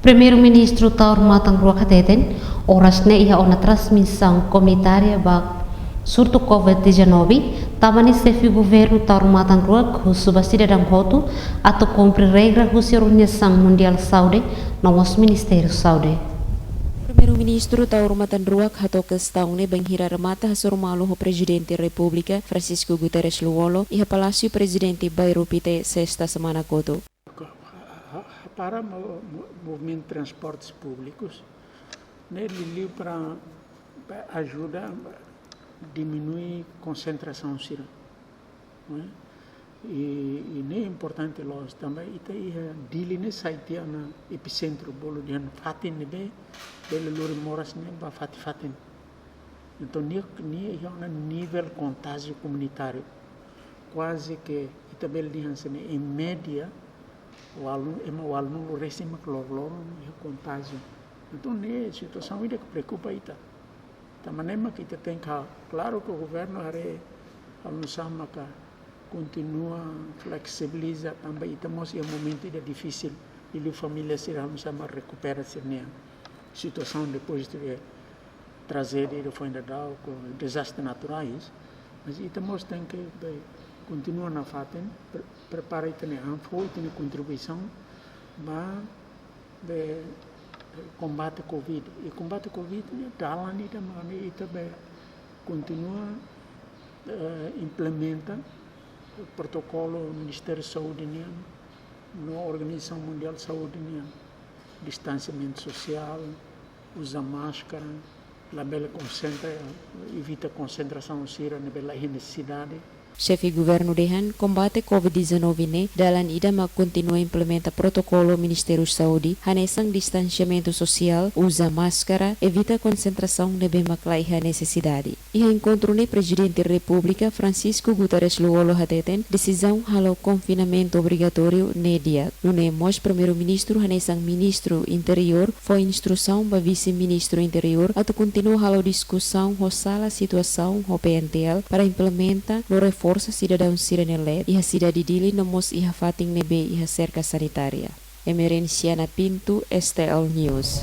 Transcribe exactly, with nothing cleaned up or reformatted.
Primeiru-Ministru Taur Matan Ruak hateten, oras ne'e iha ona transmisaun komunitária ba surtu COVID dezanove, tanba ne'e xefe governu Taur Matan Ruak husu ba sidadaun hotu atu kumpre regra husi Organizasaun Mundiál Saúde, no mós Ministériu Saúde. Primeiru-Ministru Taur Matan Ruak hato'o kestaun ne'e bainhira remata hasoru malu ho Prezidente Repúblika, Francisco Guterres Lú-Olo, iha Palásiu Prezidente, Bairru Pité, sesta semana kotuk. Ha-, ha-, hapara mo-, mo-, movimentu transportes públikus ne'e liuliu para, para ajuda diminui konsentrasaun sira, ne'e? I, i ne'e importante loos tanba ita iha Dili ne'e sai tiha ona epicentro, bolu dehan fatin ne'ebé bele lori moras ne'e ba fatin-fatin. Entaun, nia, nia iha ona nivel kontájiu komunitáriu. Kuaze ke ita bele dehan hanesan ne'e, em média, ualu, ema ualunulu resin mak loroloron iha kontájiu. Entaun, ne'e situasaun ida ke preokupa ita. Tanba ne'e mak ita tenke, klaru ke governu haree halo nu'usá maka kontinua fleksibiliza, tanba ita mós iha momentu ida difisil, liuliu família sira halo nu'usá mak rekupera sira-nia situasaun depois de trajédia ida foin daudauk ho dezastre naturais, mas ita mós tenke be kontinua nafatin, pre-, prepara ita-nia an, fó ita-nia kontribuisaun ba be kombate COVID. I kombate COVID ne'e dalan ida mak ne'e ita be kontinua, eh, implementa protokolu Ministériu Saúde nian, no Organizasaun Mundiál Saúde nian, distansiamentu sosiál, uza máskara, labele konsentra, evita konsentrasaun sira ne'ebé la iha nesesidade. Xefe governu dehan, kombate COVID dezanove ne'e dalan ida mak kontinua implementa protokolu Ministériu Saúde, hanesan distansiamentu sosiál, uza máskara, evita konsentrasaun ne'ebé mak la iha nesesidade. Iha enkontru ne'e Prezidente Repúblika Francisco Guterres Lú-Olo hateten, desizaun halo konfinamentu obrigatóriu ne'e di'ak. Nune'e mós Primeiru-Ministru hanesan Ministru Interiór fó instrusaun ba Vise-Ministru Interiór atu kontinua halo diskusaun ho sala situasaun ho P N T L para implementa no reforsa sidadaun sira-nia leet iha sidade Dili no mós iha fatin ne'ebé iha serka sanitária. Emerenciana Pinto, S T L News.